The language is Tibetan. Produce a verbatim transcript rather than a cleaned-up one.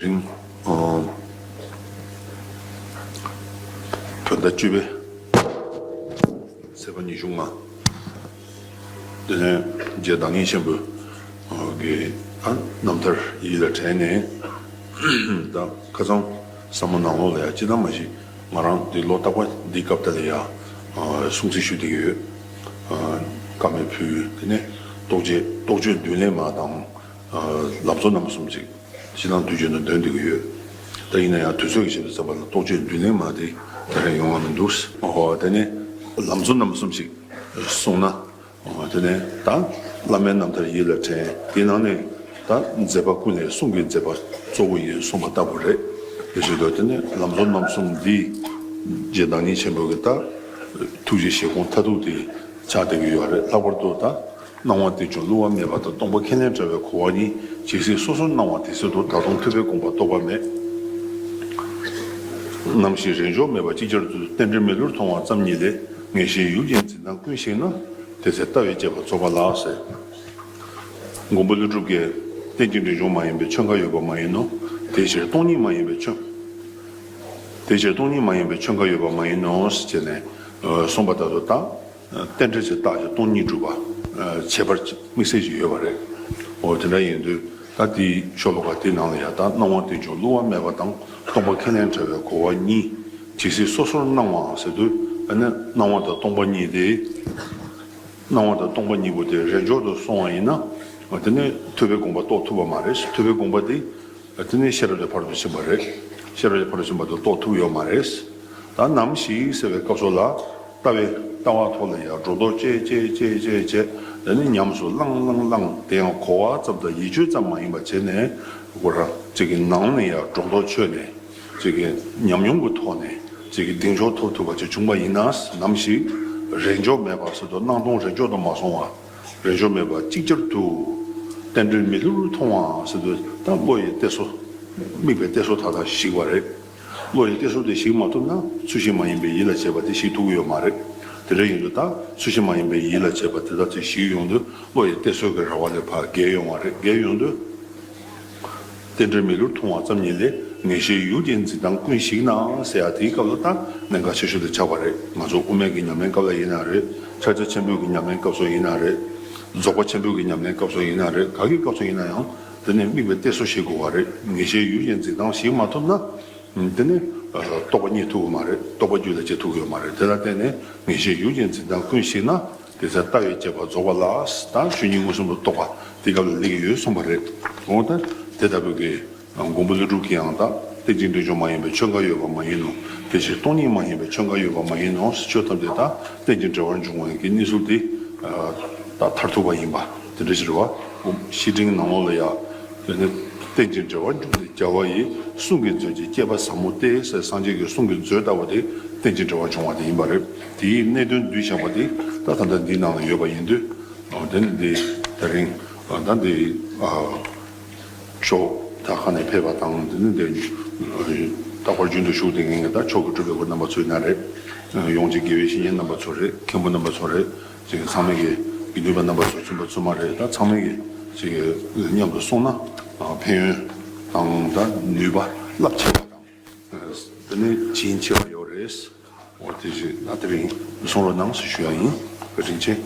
རིང་། ཨ། བོད་ཟླ་བཅུ་པའི་ཚེས་པ་ཉི་ཤུ་ལྔ། དེ་ནས་རྗེ་བདག་ཉིད་ཆེན་པོ་གི་ཨ་རྣམ་ཐར་ཡིད་ལ་དྲན་ནས། ད་ཁ་སང་བསམ་བློ་ནང་ལོགས་ལ་ཡ་ཅི་ལྟར་མ་ཞིག་ང་རང་འདི་ལོ་རྟག་པར་འདི་སྐབས་དེ་ལ་ཡ་ཨ་སྲུང་བརྩི་ཞུ་བསྡད་ཀྱི་ཡོད། ཨ་བཀའ་མོལ་ཕུལ། དེ་ནས་རྟོགས་བརྗོད་རྟོགས་བརྗོད་མདུན་ལེགས་མ་དང་། ཨ་ལམ་གཙོ་རྣམ་གསུམ་ཅིག་ཕྱི་ནང་དུས་རྒྱུན་དུ་འདོན་བསྡད་ཀྱི་ཡོད། ད་ཡིན་ན་ཡང་དུས་ཚོད་ཀྱི་ཆེད་དུ་བསམ་པ་ལ་རྟོགས་བརྗོད་མདུན་ལེགས་མ་དེ་ད་རེས་ཡོང་བ་མི་འདུག། ཨོ་དེ་ནས་ལམ་གཙོ་རྣམ་གསུམ་ཅིག་གསུངས་ན། ཨོ་དེ་ནས་ད་བླ་མའི་རྣམ་ཐར་ཡིད་ལ་དྲན། དེའི་ནང་ནས་ད་མཛད་པ་ཀུན་ལས་གསུང་གི་མཛད་པ་གཙོ་བོ་ཡིན་གསུངས་པ་ལྟ་བུ་རེད། དེ་བཞིན་དུ་དེ་ནས་ལམ་གཙོ་རྣམ་གསུམ་འདི་རྗེ་བདག་ཉིད་ཆེན་པོ་གི་ད་ཐུགས་རྗེ་བཞེད་དགོངས་མཐར་ཐུག་དེ་ཆགས་བསྡད་ཀྱི་ཡོད་རེད། ལྷག་པར་དུ་ད་སྣང་བ་རྟེན་འབྱུང་བསླུ་བ་མེད་པ་དང་སྟོང་པ་ཁས་ལེན་བྲལ་བའི་གོ་བ་གཉིས་ཇི་སྲིད་སོ་སོར་སྣང་བ་དེ་སྲིད་དུ་ད་དུང་ཐུབ་པའི་དགོངས་པ་རྟོགས་པ་མེད། ནམ་ཞིག་རེས་འཇོག་མེད་པར་ཅིག་ཅར་དུ་རྟེན་འབྲེལ་མི་བསླུར་མཐོང་བ་ཙམ་ཉིད་ལས། ངེས་ཤེས་ཡུལ་གྱི་འཛིན་སྟངས་ཀུན་ཞིག་ན། དེ་ཚེ་ལྟ་བའི་དཔྱད་པ་རྫོགས་པ་ལགས་ཟེར། མགོན་པོ་ཀླུ་སྒྲུབ་ཀྱིས་རྟེན་ཅིང་འབྲེལ་འབྱུང་མ་ཡིན་པའི་ཆོས་འགའ་ཡོད་པ་མ་ཡིན་ནོ། དེའི་ཕྱིར་སྟོང་ཉིད་མ་ཡིན་པའི་ཆོས། དེའི་ཕྱིར་སྟོང་ཉིད་མ་ཡིན་པའི་ཆོས་འགའ་ཡོད་པ་མ་ཡིན་ནོ་ཟེར་བྱས་ནས་གསུངས་པ་ལྟར་དུ་ད། རྟེན་འབྲེལ་གྱི་རྟགས་ཀྱི་སྟོང་ཉིད་སྒྲུབ་པ། ཁྱད་པར་དམིགས་བསལ་ཞིག་ཡོད་པ་རེད། འོ་དེ་འདྲ་ཡིན་དུས་ད་དེའི་ཤོ་ལོ་ཀ་དེའི་ནང་ལ་ཡང་ད་སྣང་བ་རྟེན་འབྱུང་བསླུ་བ་མེད་པ་དང་སྟོང་པ་ཁས་ལེན་བྲལ་བའི་གོ་བ་གཉིས་ཇི་སྲིད་སོ་སོར་སྣང་བའང་ཟེར་དུས་ཨ་ནི་སྣང་བ་དང་སྟོང་པ་གཉིས་དེ། སྣང་བ་དང་སྟོང་པ་གཉིས་པོ་དེ་རེས་འཇོག་ཏུ་སོང་བ་ཡིན་ན། དེ་ནི་ཐུབ་པའི་དགོངས་པ་རྟོགས་ཐུབ་པ་མ་རེད། ཐུབ་པའི་དགོངས་པ་དེ། དེ་ནི་ཤེས་རབ་ཀྱི་ཕ་རོལ་ཏུ་ཕྱིན་པ་རེད། ཤེས་རབ་ཀྱི་ཕ་རོལ་ཏུ་ཕྱིན་པ་དེ་རྟོགས་ཐུབ་ཡོད་མ་རེད། ད་ནམ་ཞིག་ཟེར་བའི་སྐབས་སུ་ལ། ལྟ་བའི་ལྟ་བ་ཐོག་ལ་ཡང་སྒྲོ་འདོགས་བཅད་བཅད་བཅད་བཅད་བཅད། དེ་ནི་ཉམས་སུ་བླངས་བླངས་བླངས། དེ་ཡང་གོ་བ་ཙམ་དང་ཡིད་དཔྱོད་ཙམ་མ་ཡིན་པ་བྱས་ནས། ཁོ་རང་གཅིག་གི་ནང་ནས་ཡང་སྒྲོ་འདོགས་ཆོད་ནས། གཅིག་གི་ཉམས་མྱོང་གི་ཐོག་ནས་གཅིག་གི་གདེང་འཇོག་ཐོབ་ཐུབ་པ་ཅིག་བྱུང་པ་ཡིན་ན། ནམ་ཞིག་རེས་འཇོག་མེད་པ་ཟེར་དུས་སྣང་སྟོང་རེས་འཇོག་ཏུ་མ་སོང་བ། རེས་འཇོག་མེད་པར་ཅིག་ཅར་དུ། རྟེན་འབྲེལ་མི་བསླུར་མཐོང་བ་ཟེར་དུས་ད་བློ་ཡི་གཏད་སོ། དམིགས་པའི་གཏད་སོ་མཐའ་དག་ཞིག་པ་རེད། བློ་ཡི་གཏད་སོ་དེ་ཞིག་མ་ཐུབ་ན་ཚུལ་བཞིན་མ་ཡིན་པའི་ཡིད་ལ་བྱེད་པ་དེ་ཞིག་ཐུབ་ཀྱི་ཡོད་མ་རེད། དེ་འདྲ་ཡིན་དུས་ད་ཚུལ་བཞིན་མ་ཡིན་པའི་ཡིད་ལ་བྱེད་པ་དེ་དག་ཚེ་ཞིག་ཡོང་དུས་བློ་ཡི་གཏད་སོ་གི་ར་བ་ལས་ཕར་བརྒལ་ཡོང་བ་རེད། བརྒལ་ཡོང་དུས། རྟེན་འབྲེལ་མི་བསླུར་མཐོང་བ་ཙམ་ཉིད་ལས། ངེས་ཤེས་ཡུལ་གྱི་འཛིན་སྟངས་ཀུན་ཞིག་ན་ཟེར་ཡ་དེའི་སྐབས་ལ་ད་གནད་འགག་ཆེ་ཤོས་དེ་ཆགས་པ་རེད། ང་ཚོ་དབུ་མའི་གི་ཉམས་ལེན་སྐབས་ལ་ཡིན་ན་རེད། ཕྱག་རྒྱ་ཆེན་པོའི་གི་ཉམས་ལེན་སྐབས་སུ་ཡིན་ན་རེད། རྫོགས་པ་ཆེན་པོའི་གི་ཉམས་ལེན་སྐབས་སུ་ཡིན་ན་རེད། ག་གི་སྐབས་སུ་ཡིན་ན་ཡང་དེ་ནས་དམིགས་པའི་གཏད་སོ་ཞིག་དགོས་པ་རེད། ངེས་ཤེས་ཡུལ་གྱི་འཛིན་སྟངས་ཞིག་མ་ཐུབ་ན། དེ་ནི་རྟོགས་པ་རྙེད་ཐུབ་ཀྱི་མ་རེད། རྟོགས་པ་རྒྱུད་ལ་སྐྱེ་ཐུབ་ཀྱི་ཡོད་མ་རེད། དེ་ལ་བརྟེན་ནས་ངེས་ཤེས་ཡུལ་གྱི་འཛིན་སྟངས་ཀུན་ཞིག་ན། དེ་ཚེ་ལྟ་བའི་དཔྱད་པ་རྫོགས་པ་ལགས། ད་ཆོས་ཉིད་མངོན་སུམ་དུ་རྟོགས་པ་དེ་སྐབས་ལ་སླེབས་ཀྱི་ཡོད་གསུངས་པ་རེད། འོ་ད་དེ་ལྟ་བུའི་གི་མགོན་པོ་ཀླུ་སྒྲུབ་ཀྱིས་ཡང་ད་རྟེན་ཅིང་འབྲེལ་འབྱུང་མ་ཡིན་པའི་ཆོས་འགའ་ཡོད་པ་མ་ཡིན་ནོ། དེ་ཕྱིར་སྟོང་ཉིད་མ་ཡིན་པའི་ཆོས་འགའ་ཡོད་པ་མ་ཡིན་ནོ། ཆོས་ཐམས་ཅད་ད་རྟེན་ཅིང་འབྲེལ་བར་འབྱུང་བའི་གི་གནས་ཚུལ་དེ་ད་མཐར་ཐུག་པ་ཡིན་པ་དེ་འདྲ་ཞིག་རེད་བ། བཤེས་སྤྲིང་ནང་ལོགས་ལ་ཡང་། དེ་ནི་རྟེན་ཅིང་འབྲེལ་བར་འབྱུང་སྟེ། རྒྱལ་བ་ཡི་གསུང་གི་མཛོད་ཀྱི་བསྐལ་པ་ཟབ་མོ་སྟེ་ཟེར། སངས་རྒྱས་ཀྱི་གསུང་གི་མཛོད་ལྟ་བུ་དེ་རྟེན་ཅིང་འབྲེལ་བར་འབྱུང་བ་དེ་ཡིན་པ་རེད། དེའི་གནད་དོན་བསྡུས་བཞག་པ་དེ་ད་ད་ལྟ་འདིའི་ནང་ལ་ཡོད་པ་ཡིན་དུས། འོ་དེ་ནི་འདི་ད་རིང་ད་འདི་ཕྱོགས་ད་ཁ་ནས་ཕེབས་པ་དང་། དེ་ནི་འདི་རྟག་པར་རྒྱུན་དུ་བཞུགས་བསྡད་མཁན་གྱི་ད་མཆོག་གི་སྤྲུལ་པའི་སྐུ་རྣམ་པ་ཚོ་ཡིན་ན་རེད། ཡོངས་ཀྱི་དགེ་བའི་བཤེས་གཉེན་རྣམ་པ་ཚོ་རེད། མཁན་པོ་རྣམ་པ་ཚོ་རེད། ཅིག་ཚང་མས་ཀྱི་དགེ་འདུན་པ་རྣམ་པ་ཚོ། བཙུན་པ་བཙུན་མ་རེད། ད་ཚང་མས་ཀྱི་ཅིག་མཉམ་དུ་སོང་ན་ཕན་ཡོན་དང་ད་ནུས་པ་རླབས་ཆེ་བ་དང་། དེ་ནས་བྱིན་ཆེ་བ་ཡོད་རེད། འོ་དེ་བཞིན་ད་དེ་རིང་གསུང་རོགས་གནང་ཞེས་ཞུ་ཡ་ཡིན། བཀའ་དྲིན་ཆེ།